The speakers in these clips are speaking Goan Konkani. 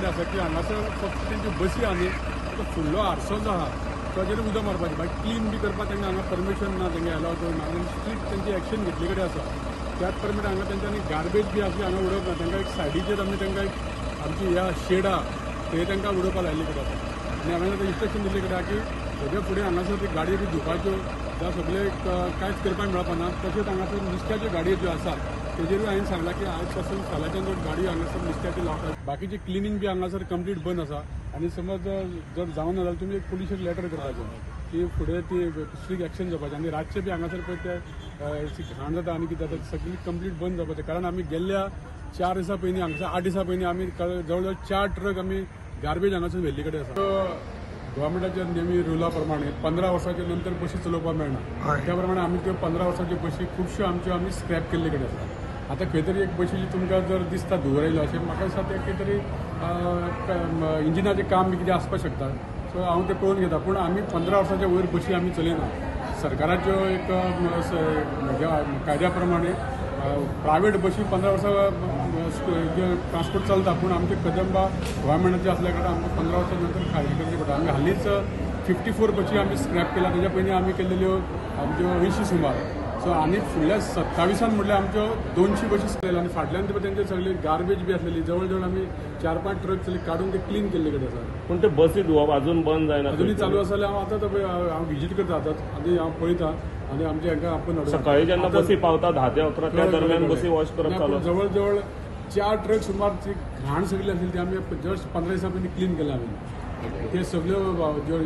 कडेन आसा की हांगासर फक्त तेंच्यो बसी आनी फुडलो आरसो जो आहा ताजेर उदक मारपाचें, बाकी क्लीन बी करपाक तांकां हांगा परमिशन ना, तेंगे अलाव करूंक ना आनी स्ट्रिक्ट तेंची एक्शन घेतली कडेन आसा. त्याच प्रमाणे हांगा तेंच्यांनी गार्बेज बी आसली हांगा उडोवप ना, तांकां एक सायडीचेर आमी तांकां एक आमची ह्या शेड आहा थंय तांकां उडोवपाक लायिल्ले कडेन आसा. आनी हांवें आतां इन्स्ट्रक्शन दिल्ले कडेन आहा की हेज्या फुडें हांगासर ती गाडयो बी धुवपाच्यो जावं सगळे कांयच करपाक मेळपा ना. तशेंच हांगासर नुस्त्याच्यो गाडयो ज्यो आसा तेजेरूय हांवें सांगलां की आयज पासून फाल्यांच्यान जर गाडयो हांगासर नुस्त्याच्यो लावपाक, बाकीची क्लिनींग बी हांगासर कंप्लीट बंद आसा. आनी समज जर जावना जाल्यार तुमी एक पुलिशेक लेटर करपाचें की फुडें ती स्ट्रिक्ट एक्शन जावपाचें. आनी रातचें बी हांगासर पळय ते घाण जाता आनी कितें जाता सगळी कंप्लीट बंद जावपाचें. कारण आमी गेल्ल्या 4 दिसां पयलीं हांगासर 8 दिसां पयलीं आमी जवळ जवळ 4 ट्रक आमी गार्बेज हांगासर व्हेल्ली कडेन आसा. गव्हर्मेंटाच्या नेमी रुला प्रमाणे 15 वर्साच्या नंतर बशी चलोवपाक मेळना, त्या प्रमाणे आमी त्यो 15 वर्साच्यो बशी खुबश्यो आमच्यो आमी स्क्रॅप केल्ले कडेन आसा. आतां खंय तरी एक बशी तुमकां जर दिसता धुंवर आयलो अशें म्हाका दिसता तें खंय तरी इंजिनाचें काम बी कितें आसपाक शकता. सो हांव तें पळोवन घेता, पूण आमी 15 वर्साच्या वयर बशी आमी चलयना. सरकाराच्यो एक कायद्या प्रमाणे प्रायवेट बशी 15 वर्सां ट्रान्सपोर्ट चलता, पूण आमचे कदंबा गव्हर्मेंटाचे आसल्या कारणान आमकां 15 वर्सां नंतर खाली करचे पडटा. आमी हालींच 54 बशी आमी स्क्रॅप केला, तेज्या पयलीं आमी केल्ल्यो आमच्यो 80 सुमार. सो आनी फुडल्या 27 म्हटल्यार आमच्यो 200 बशी केल्या आनी फाटल्यान तेंचे सगळी गार्बेज बी आसलेली जवळ जवळ आमी 4-5 ट्रक सगळी काडून ते क्लीन केल्ले कडेन आसा. पूण ते बसी धुवप अजून बंद जायना, अजूनय चालू आसा जाल्यार हांव आतां हांव विजीट करता आतांच आनी हांव पळयता आनी आमच्या हांकां आपोवन सकाळी जेन्ना बसी पावता 10 ते 11 त्या दरम्यान बसी वॉश करप चालू. जवळ जवळ 4 ट्रक सुमार ती घाण सगळी आसली ती आमी जस्ट 15 दिसां पयलीं क्लीन केला आमी. ते सगळ्यो ज्यो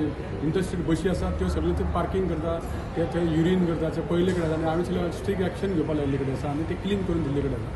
इंडस्ट्रीड बशी आसात त्यो सगळ्यो थंय पार्कींग करता, ते थंय युरीन करता, ते पयले कडेन आनी आमी सगळे स्ट्रिक्ट एक्शन घेवपाक लायिल्ले कडेन आसा आनी ते क्लीन करून दिल्ले कडेन आसा.